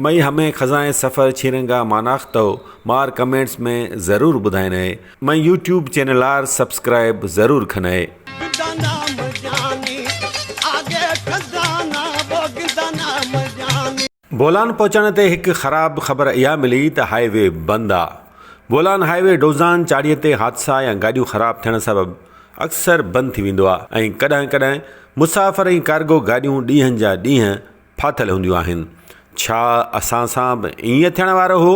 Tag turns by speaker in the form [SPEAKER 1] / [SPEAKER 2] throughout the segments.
[SPEAKER 1] مئي همين خزائين سفر ڇيرنگا ماناختو مار ڪمينٽس ۾ ضرور ٻڌائنئي مئي يوٽيوب چينل آر سبسڪرائب ضرور کنئي. بولان پهچڻ تي هڪ خراب خبر اها ملي ته هاء وي بند آ. بولان هاء وي ڊوزان چاڙهي تي حادثا يا گاڏيون خراب ٿيڻ سبب اڪثر بند ٿي ويندو آ ۽ ڪڏهن ڪڏهن مسافر ۽ ڪارگو گاڏيون ڏينهن جا ڏينهن ڦاٿل هونديون آهن. ڇا اسان سان به ائين ٿيڻ وارو هو؟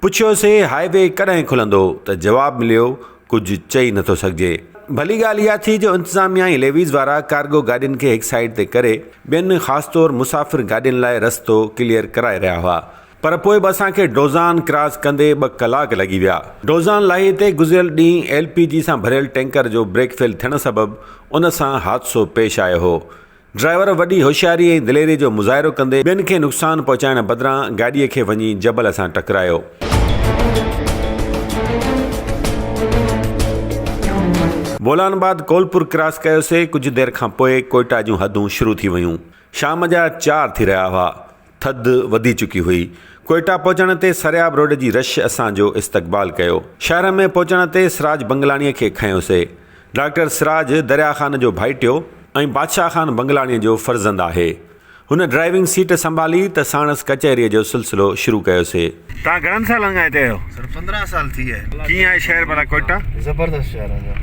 [SPEAKER 1] پڇيوسي هاء وي ڪڏهن کلندو ته جواب مليو ڪجهه چئي نٿو سگهجي. ڀلي ڳالهه اها ٿي جو انتظاميا ۽ ليويز وارا ڪارگو گاڏين کي هڪ سائيڊ تي ڪري ٻين خاص طور مسافر گاڏين لاء رستو ڪليئر ڪرائي رهيا هئا پر پوء به اسان کي ڊوزان ڪراس ڪندي ٻه ڪلاڪ لڳي ويا. ڊوزان لاهي تي گذريل ڏينهن ايل پي جي سان ڀريل ٽينڪر جو بريڪ فيل ٿيڻ سبب ان سان حادثو پيش آيو هو. ڊرائيور وڏي هوشياري ۽ دليري جو مظاهرو ڪندي ٻين کي نقصان پهچائڻ بدران گاڏيء کي وڃي جبل سان ٽڪرايو. بولان بعد ڪولپور ڪراس ڪيوسي، ڪجهه دير کان پوء ڪوئيٽا جون حدون شروع ٿي ويون. شام جا چار ٿي رهيا هئا. ٿڌ وڌي چڪي هئي. ڪوئيٽا پهچڻ تي سرياب روڊ جي رش اسان جو استقبال ڪيو. شهر ۾ پهچڻ تي سراج بنگلاڻيء کي کنيوسي. ڊاڪٽر سراج دريا خان جو ڀائٽيو ۽ بادشاهه خان بنگلاڻيء جو فرزند آهي. هن ڊرائيونگ سيٽ سنڀالي ته ساڻس ڪچهريء جو سلسلو شروع ڪيوسي. توهان گهڻن سالن کان هتي آهيو؟
[SPEAKER 2] سر 15 سال ٿي ويا آهن.
[SPEAKER 1] ڪيئن آهي شهر ڀلا ڪوئيٽا؟
[SPEAKER 2] زبردست شهر آهي سر.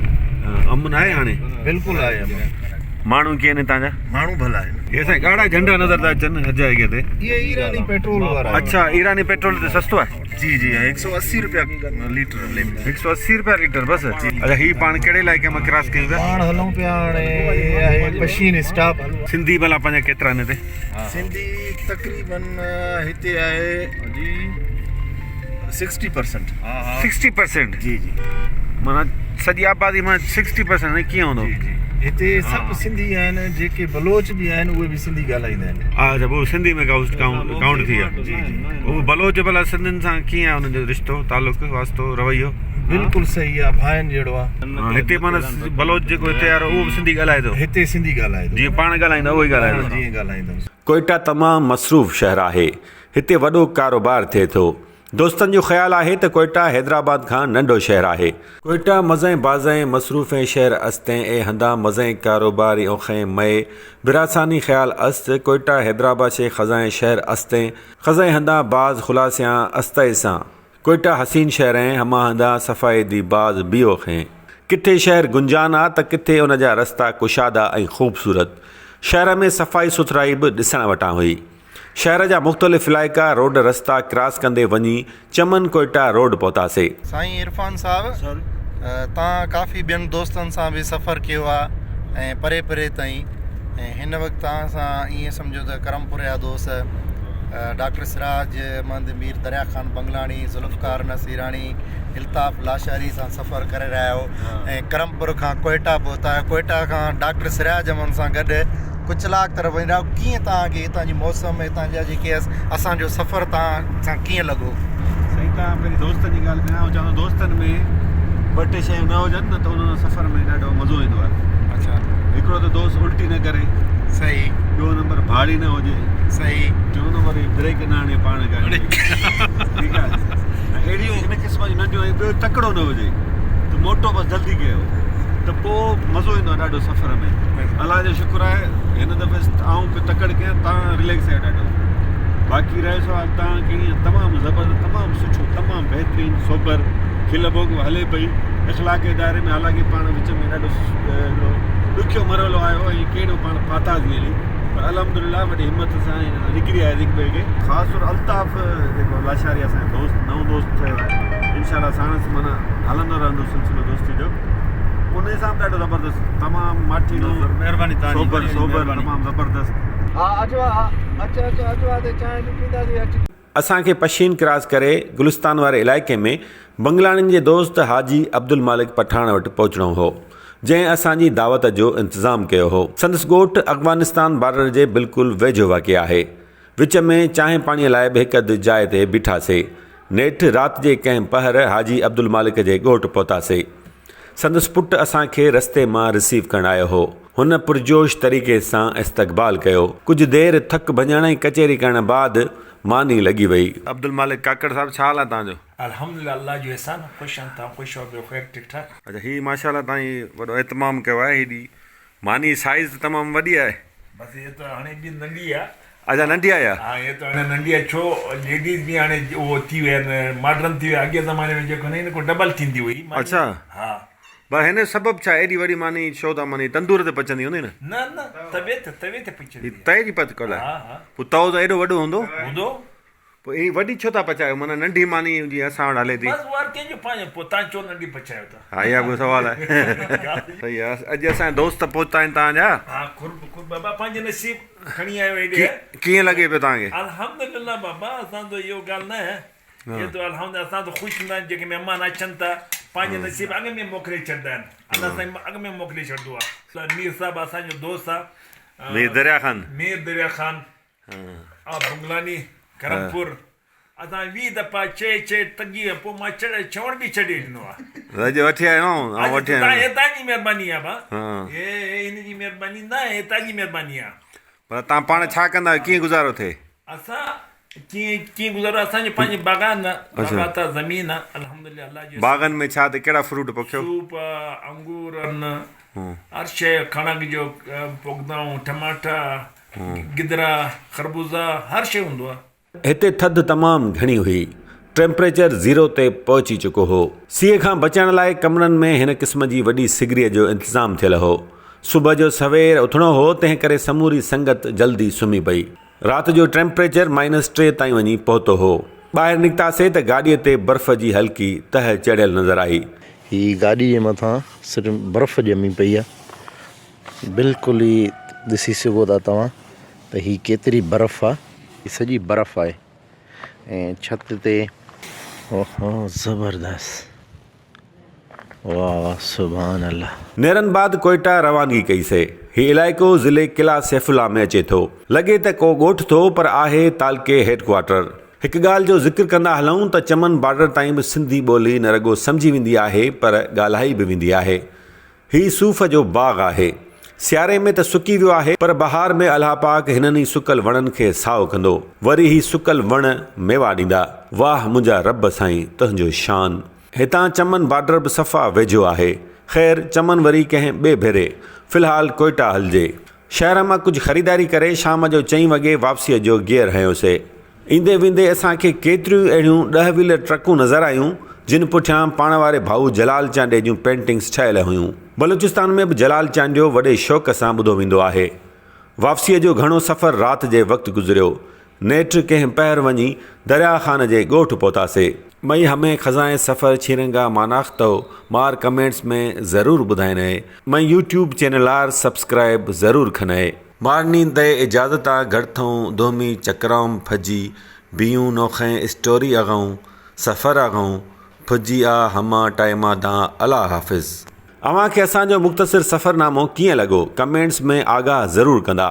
[SPEAKER 1] امن آهي هاڻي؟
[SPEAKER 2] بلڪل آهي امن.
[SPEAKER 1] ماڻهو ڪيئن آهن هتان جا؟
[SPEAKER 2] ماڻهو ڀلا آهن.
[SPEAKER 1] هي سائين ڳاڙها جهنڊا نظر ٿا اچن هر جاء تي.
[SPEAKER 2] اهي ايراني پيٽرول وارا آهن.
[SPEAKER 1] اڇا ايراني پيٽرول هتي سستو آهي.
[SPEAKER 2] جي جي 180 روپيا ليٽر هلي پيو.
[SPEAKER 1] 180 روپيا ليٽر بس. اڇا هي پاڻ ڪهڙي علائقي مان ڪراس ڪيون پيا؟
[SPEAKER 2] پاڻ هلون پيا هاڻي هي آهي پشين اسٽاپ.
[SPEAKER 1] سنڌي ڀلا پنهنجا ڪيترا آهن هتي؟
[SPEAKER 2] سنڌي تقريبن هتي آهي جي 60 پرسنٽ.
[SPEAKER 1] 60 پرسنٽ؟
[SPEAKER 2] جي جي.
[SPEAKER 1] معنيٰ سڄي آبادي مان 60 پرسنٽ ڪيئن هوندو؟
[SPEAKER 2] جي جي هتي سڀ سنڌي آهن جيڪي بلوچ به آهن اهي به سنڌي ڳالهائيندا آهن.
[SPEAKER 1] ها اڇا پوء سنڌي ۾ ڪائونٽ ٿي ويا.
[SPEAKER 2] جي جي.
[SPEAKER 1] اهو بلوچ ڀلا سنڌين سان ڪيئن آهي انهن جو رشتو تعلق واسطو رويو؟
[SPEAKER 2] بلڪل صحيح آهي ڀائن جهڙو آهي.
[SPEAKER 1] هتي معنيٰ بلوچ جيڪو هتي آهي اهو به سنڌي ڳالهائي ٿو.
[SPEAKER 2] هتي سنڌي ڳالهائي ٿو.
[SPEAKER 1] جيئن پاڻ ڳالهائيندا اهو ئي ڳالهائي ٿو.
[SPEAKER 2] جيئن ڳالهائيندا.
[SPEAKER 1] ڪوئيٽا تمام مصروف شهر آهي. هتي وڏو ڪاروبار ٿئي ٿو. دوستن جو خيال آهي ته ڪوئيٽا حيدرآباد کان ننڍو شهر آهي. ڪوئيٽا مزين بازين مصروفين شهر استين اي هنڌان مزين ڪاروباري اوخين مئي براساني خيال است ڪوئيٽا حيدرآباد شي خزائين شهر استين خزائين هنڌان باز خلاصيان استئي سان ڪوئيٽا حسين شهرين هما هنڌان صفائي the باز بي اوخين ڪٿي شهر گنجان آ ته ڪٿي ان جا رستا ڪشادا ۽ خوبصورت شهر ۾ صفائي سٿرائي به ڏسڻ وٽان هئي. شهر جا مختلف علائقا روڊ رستا ڪراس ڪندي وڃي چمن ڪوئيٽا روڊ پهتاسي.
[SPEAKER 2] سائين عرفان صاحب توهان ڪافي ٻين دوستن سان به سفر ڪيو آ ۽ پري پري تائين ۽ هن وقت توهان سان ائين سمجهو ته ڪرمپور جا دوست ڊاڪٽر سراج احمد مير دريا خان بنگلاڻي ذوالفقار نصيراڻي الطاف لاشاري سان سفر ڪري رهيا آهيو ۽ ڪرمپور کان ڪوئيٽا پهتا آهيو ڪوئيٽا کان ڊاڪٽر سراج احمد سان گڏ ڪچلاڪ طرف وڃي رهيا آهيو ڪيئن توهان کي هتان جي موسم هتان جا جيڪي اسان جو سفر توهان سان ڪيئن لڳو؟
[SPEAKER 1] سائين توهان پهرين دوستن جي ڳالهه ڪيان آئون چوان ٿو دوستن ۾ ٻه ٽي شيون نه هجن نه ته انهن سان سفر ۾ ڏاڍو مزو ايندو آهي
[SPEAKER 2] اڇا
[SPEAKER 1] هڪڙو ته دوست الٽي نه ڪري
[SPEAKER 2] صحيح
[SPEAKER 1] ٻيو نمبر ڀاڙي نه هجي
[SPEAKER 2] صحيح
[SPEAKER 1] ٽيون نمبر هي بريڪ نه هڻي پاڻ گاڏي ٺيڪ آهي ۽ اهڙيون ان قسم جون ننڍيون ۽ ٻيو تڪڙو نه هجي ته موٽو بس جلدي ڪيو ته پوء مزو ايندو آهي ڏاڍو سفر ۾ الله جو شڪر آهي هن دفعي آئون پيو تڪڙ ڪيان تان رليڪس آهيو ڏاڍو باقي رهيو سوال تان ڪيئن تمام زبردست تمام سٺو تمام بهترين سوبر کل ڀوڳ به هلي پئي اخلاق جي دائري ۾ حالانڪه پاڻ وچ ۾ ڏاڍو هڪڙو ڏکيو مرحلو آيو ۽ ڪهڙو پاڻ ڦاٿاسين هلي پر الحمدلله وڏي همت سان نڪري آياسين هڪ ٻئي کي خاص طور الطاف جيڪو لاشاري اسان جو دوست نئون دوست ٺهيو آهي انشاء الله ساڻس معنيٰ هلندو رهندو سلسلو دوستي جو انهي سان به ڏاڍو زبردست تمام ماٺيڻو
[SPEAKER 2] مهرباني توهان جي
[SPEAKER 1] سوبر
[SPEAKER 2] وڏي
[SPEAKER 1] سوبر
[SPEAKER 2] مهرباني.
[SPEAKER 1] تمام زبردست.
[SPEAKER 2] ها اچو ها اچ اچ اچو ها تي چانهه به پينداسين اچ.
[SPEAKER 1] اسان کي پشين ڪراس ڪري گلستان واري علائقي ۾ بنگلاڻين جي دوست حاجي عبدالمالڪ پٺاڻ وٽ پهچڻو هو، جنهن اسان جي دعوت جو انتظام ڪيو هو. سندس ڳوٺ افغانستان بارڊر جي بلڪل ويجهو واقع آهي. وچ ۾ چانهه پاڻيء لاء به هڪ اڌ جاء تي بيٺاسي. نيٺ رات جي ڪنهن پهر حاجي عبدالمالڪ جي ڳوٺ پهتاسي. سندس پٽ اسان کي رستي مان رسيو ڪرڻ آيو هو. هن پرجوش طريقي سان استقبال ڪيو. ڪجهه دير ٿڪ ڀڃڻ ۽ ڪچهري ڪرڻ بعد. ماني لڳي وئي. عبدالمالڪ ڪاڪڙ صاحب ڇا حال آهي توهان جو؟
[SPEAKER 3] الحمدلله الله جو احسان خوش آهيان توهان خوش آهيو ٻيو خير ٺيڪ ٺاڪ.
[SPEAKER 1] اچا هي ماشاءالله توهان هي وڏو اهتمام ڪيو آهي هيڏي ماني سائيز ته تمام وڏي آهي.
[SPEAKER 3] بس هي ته هاڻي به ننڍي آهي.
[SPEAKER 1] اچا ننڍي آهي اها.
[SPEAKER 3] ها هي ته هاڻي ننڍي آهي ڇو ليڊيز به هاڻي اهو ٿي ويا آهن ماڊرن ٿي ويا اڳي زماني ۾ جيڪو نه ڪو ڊبل ٿيندي هئي ماني.
[SPEAKER 1] اچا
[SPEAKER 3] ها.
[SPEAKER 1] پر هن جو سبب ڇا ايڏي وڏي ماني ڇو ٿا ماني تندور تي پچندي هوندي نه.
[SPEAKER 3] نه نه توي تي توي تي پچندي
[SPEAKER 1] هي تئي جي پڪل آهي.
[SPEAKER 3] ها ها.
[SPEAKER 1] پوء تئو ته ايڏو وڏو هوندو.
[SPEAKER 3] هوندو.
[SPEAKER 1] پوء هي وڏي ڇو ٿا پچايو معنيٰ ننڍي ماني جيئن اسان وٽ هلي ٿي.
[SPEAKER 3] بس اها ڪنهن جو پنهنجو پوء تان ڇو ننڍي پچايو ٿا.
[SPEAKER 1] ها اها به سوال آهي. صحيح آهي اڄ اسان جا دوست پهتا آهن توهان جا.
[SPEAKER 3] ها قرب قرب بابا پنهنجي نصيب کڻي آيو هيڏي.
[SPEAKER 1] ڪيئن لڳي پيو توهان کي.
[SPEAKER 3] الحمدلله بابا اسان ته اهو ڳالهه نه اهي ته الحمد اسان ته خوش ٿيندا آهيون جيڪي مهمان اچن ٿا پنهنجي نصيب اڳ ۾ موڪلي ڇڏدا آهن الله سائين اڳ ۾ موڪلي ڇڏدو آهي مير صاحب اسان جو دوست آهي
[SPEAKER 1] مير دريا خان
[SPEAKER 3] مير دريا خان آ بنگلاني ڪرمپور اسان 20 دفعا چئي چئي تڳي پوء مان چڙ چوڻ به ڇڏي ڏنو آ
[SPEAKER 1] اڄ وٺي آيو آهيان آئون وٺي آيو
[SPEAKER 3] آهيان تان جي مهرباني آ با هي هن جي مهرباني نه هي تان جي مهرباني آ
[SPEAKER 1] پر تان پاڻ ڇا ڪندا آهيو ڪيئن گذارو ٿئي
[SPEAKER 3] اسان ڪيئن ڪيئن گذارو اسان جو پنهنجي باغان آ باغات آ زمين آ الحمدلله الله جو
[SPEAKER 1] باغن ۾ ڇا ته ڪهڙا فروٽ پوکيو
[SPEAKER 3] صوف آ انگور آهن هر شيء ڪڻڪ جو پوکندا آهيون ٽماٽا گدرا خربوزا هر شيء هوندو آ.
[SPEAKER 1] هتي ٿڌ تمام گهڻي هئي. ٽيمپريچر زيرو تي پهچي چڪو هو. سيء کان بچڻ لاء ڪمرن ۾ هن قسم جي وڏي سگريء جو انتظام ٿيل هو. صبح جو سوير اٿڻو هو، تنهن ڪري سموري سنگت جلدي سمهي پئي. رات جو ٽيمپريچر مائنس ٽي تائين وڃي پهتو هو. ٻاهر نڪتاسي ته گاڏيء تي برف جي هلڪي تهه چڙهيل نظر آئي.
[SPEAKER 2] هي گاڏي جي مٿان صرف برف ڄمي پئي آهي. بلڪل ئي ڏسي سگهو ٿا توهان ته هي ڪيتري برف آ. هي سڄي برف آهي ۽ ڇت تي. اوهو زبردست واه واه سبحان الله.
[SPEAKER 1] نيرن بعد ڪوئيٽا روانگي ڪئي سي. هي علائقو ضلعي قلعه سيف الله ۾ اچي ٿو. لڳي ته ڪو ڳوٺ ٿو پر آهي تعلقي هيڊ ڪوارٽر. هڪ ڳالهه جو ذڪر ڪندا هلون ته چمن بارڊر تائين به سنڌي ٻولي نه رڳو سمجهي ويندي آهي پر ڳالهائي به ويندي آهي. هي صوف جو باغ آهي. سياري ۾ ته سڪي ويو آهي پر بهار ۾ الله پاڪ هنن ئي سڪل وڻن کي سائو ڪندو. وري هي سڪل وڻ ميوا ڏيندا. واهه منهنجا رب سائين تنهنجو شان. هتان چمن بارڊر به صفا ويجهو آهي. خير چمن وري ڪنهن ٻئي ڀيري. في الحال ڪوئيٽا هلجي. شهر مان ڪجهه خريداري ڪري شام جو چئين وڳي واپسيء جو گيئر هنيوسي. ايندي ويندي اسان کي ڪيتريون ئي اهڙيون ڏهه ويلر ٽرڪون نظر آيون، جن پٺيان پاڻ واري ڀائو جلال چانڊيي جون پينٽنگس ٺهيل هيون. بلوچستان ۾ به جلال چانڊيو وڏي شوق سان ٻڌو ويندو آهي. واپسيء جو گهڻو سفر رات جي وقت گذريو. نيٺ ڪنهن پهر وڃي دريا خان جي ڳوٺ پهتاسي. مئي همين خزائين سفر ڇيرنگا ماناختو مار ڪمينٽس ۾ ضرور ٻڌائنئي. مئي يوٽيوب چينلار سبسڪرائب ضرور کنئي. مارني the اجازت آ گهڙٿئون دومي چڪرائوم ڦجي بيون نوخين اسٽوري اغئون سفر اغئون ڦجي آ هما ٽائما دان الا حافظ. اوهان کي اسان جو مختصر سفرنامو ڪيئن لڳو ڪمينٽس ۾ آگاهه ضرور ڪندا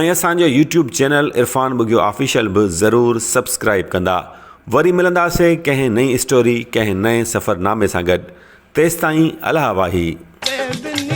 [SPEAKER 1] ۽ اسان جو YouTube channel Irfan Bughio official به ضرور سبسڪرائيب ڪندا وري ملنداسي ڪنهن نئين اسٽوري ڪنهن نئين سفرنامي سان گڏ تيستائين الله واهي.